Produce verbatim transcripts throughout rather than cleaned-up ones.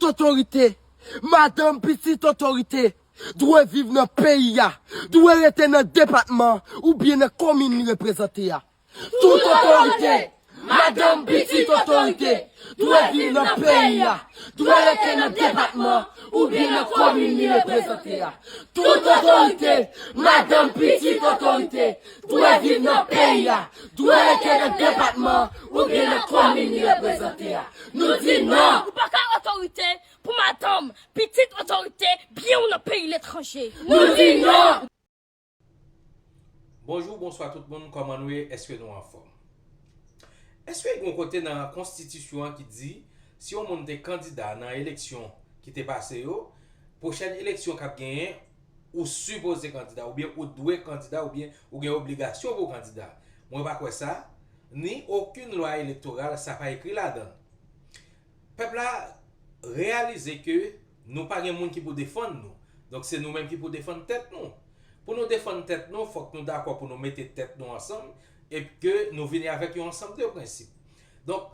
otorite, madanm, pitit otorite dwe viv nan peyi a, dwe rete nan depatman oubyen nan komin li reprezante a. Tout otorite, madanm, pitit otorite dwe viv nan peyi a, dwe rete nan depatman oubyen nan komin li reprezante a. Tout otorite, madanm, pitit otorite dwe viv nan peyi a, dwe rete nan depatman oubyen nan komin li reprezante a. Nou di non! Ou pa ka otorite pou madanm, pitit otorite, byen w nan peyi letranje. Nou di non! Bonjou, bonswa tout moun, kòman nou ye? Èske nou anfòm? Èske gen yon kote nan konstitisyon an ki di si yon moun te kandida nan eleksyon ki te pase yo, pwochèn eleksyon k ap genyen, ou sipoze kandida, oubyen ou dwe kandida, oubyen ou gen obligasyon pou w kandida? Mwen pa kwè sa, ni okenn lwa elektoral sa pa ekri ladan l. Pèp la reyalize ke nou pa gen moun ki pou defann nou. Donk se nou menm ki pou defann tèt nou. Pou nou defann tèt nou, fòk nou dakò pou nou mete tèt nou ansanm e ke nou vini avèk yon ansanm de prensip. Donk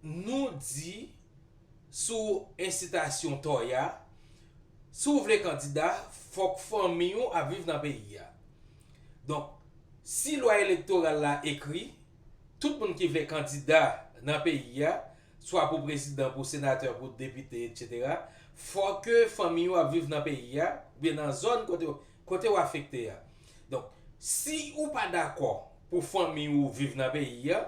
nou di sou ensitasyon Toya, si w vle kandida, fòk fanmi w ap viv nan peyi a. Donk si lwa elektoral la ekri, tout moun ki vle kandida nan peyi a, swa pou prezidan, pou senatè, pou depite, etsetera, fò ke fanmi w ap viv nan peyi a, oubyen nan zòn kote, kote w afekte a. Donk si ou pa dakò pou fanmi w viv nan peyi a,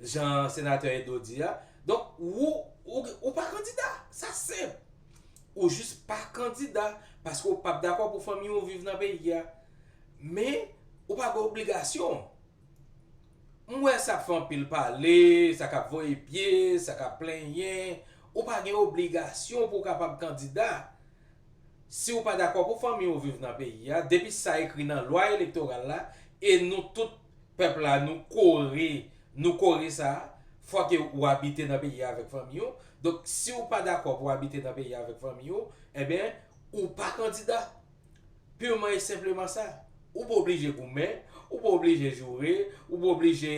jan senatè Edo di a, donk ou, ou, ou pa kandida. Sa senp. Ou jis pa kandida paske ou p ap dakò pou fanmi w viv nan peyi a. Men ou pa gen obligasyon. M wè sa k ap fè anpil pale, sa k ap voye pye, sa k ap plenyen. Ou pa gen obligasyon pou w kapab kandida. Si w pa dakò pou fanmi w viv nan peyi a, depi sa ekri nan lwa elektoral la, e nou tout pèp la nou kore, nou kore sa, fòk ou abite nan peyi a avèk fanmi w. Donk si w pa dakò pou w abite nan peyi a avèk fanmi w, enben ou pa kandida. Pirman e senpleman sa. Ou pa oblije goumen, ou pa oblije joure, ou pa oblije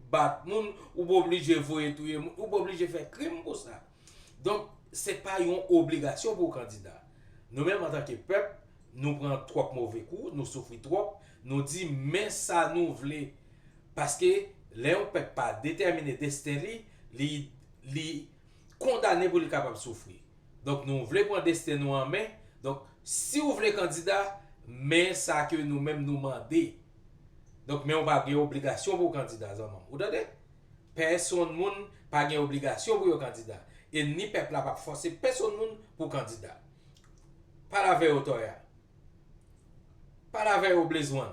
bat moun, ou pa oblije voye touye moun, ou pa oblije fè krim pou sa. Donk se pa yon obligasyon pou w kandida. Nou menm antanke pèp, nou pran twòp move kou, nou soufri twòp, nou di men sa nou vle. Paske lè yon pèp pa detèmine desten li, li, li kondane pou li kapab soufri. Donk nou vle pran desten nou an men. Donk si w vle kandida, men sa ke nou menm nou mande. Donk men w pa gen obligasyon pou w kandida zanmi m. Ou tande? Pèsonn moun pa gen obligasyon pou yo kandida. E ni pèp la p ap fòse pèsonn moun pou kandida. Pale avè yo Toya. Pale avè yo Blaze One.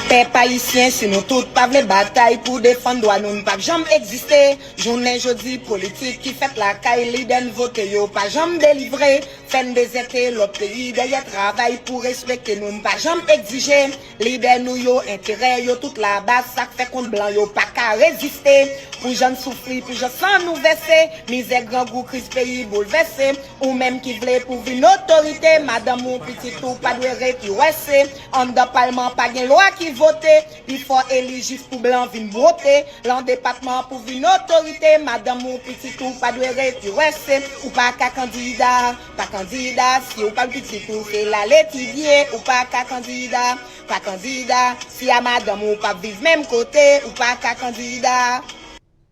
Pèp ayisyen, si nou tout pa vle batay pou defann dwa nou, n p ap janm egziste. Jounen jodi, politik ki fèt lakay lidè n vote yo pa janm delivre. Fè n dezète lòt peyi dèyè travay pou respekte nou, n pa janm egzije. Lidè nou yo, enterè yo tout laba, sa k fè kont blan yo pa ka reziste. Pou jan n soufri, pou jan san nou vèse, mizè, grangou, kriz, peyi boulvèse. Ou menm ki vle pou vin otorite, madanm ou, pitit ou pa dwe ret U S A. Anndan palman pa gen lwa ki vote, pifò eli jis pou blan vin bwote. Lan depatman pou vin otorite, madanm ou, pitit ou pa dwe ret U S A. Ou pa ka kandida, pa kandida, si w pa pitit ou se l al etidye. Ou pa ka kandida, pa kandida, si a madanm ou p ap viv menm kote. Ou pa ka kandida.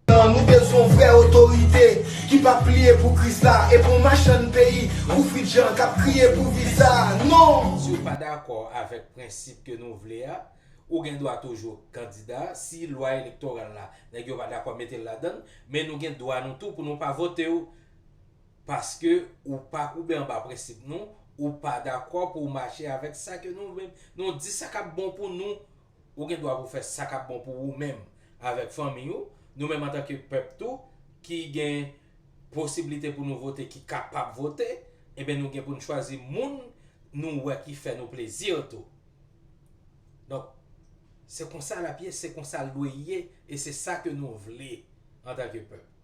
Nou bezwen yon vrè otorite ki p ap pliye pou Kris la, e pa yon machann peyi, koufidjan k ap kriye pou viza. Non! Si w pa dakò avèk prensip ke nou vle a, ou gen dwa toujou kandida. Si lwa elektoral la, nèg yo pa dakò, mete l ladan l, men nou gen dwa nou tou pou nou pa vote w. Paske ou pa koube anba prensip nou, ou pa dakò pou w mache avèk sa ke nou menm nou di sa k ap bon pou nou. Ou gen dwa pou w fè sa k ap bon pou ou menm avèk fanmi w. Nou menm antanke pèp tou ki gen posiblite pou nou vote, ki kapab vote, enben nou gen pou n chwazi moun nou wè ki fè nou plezi tou. Donk se konsa l ap ye, se konsa l dwe ye, e se sa ke nou vle antanke pèp.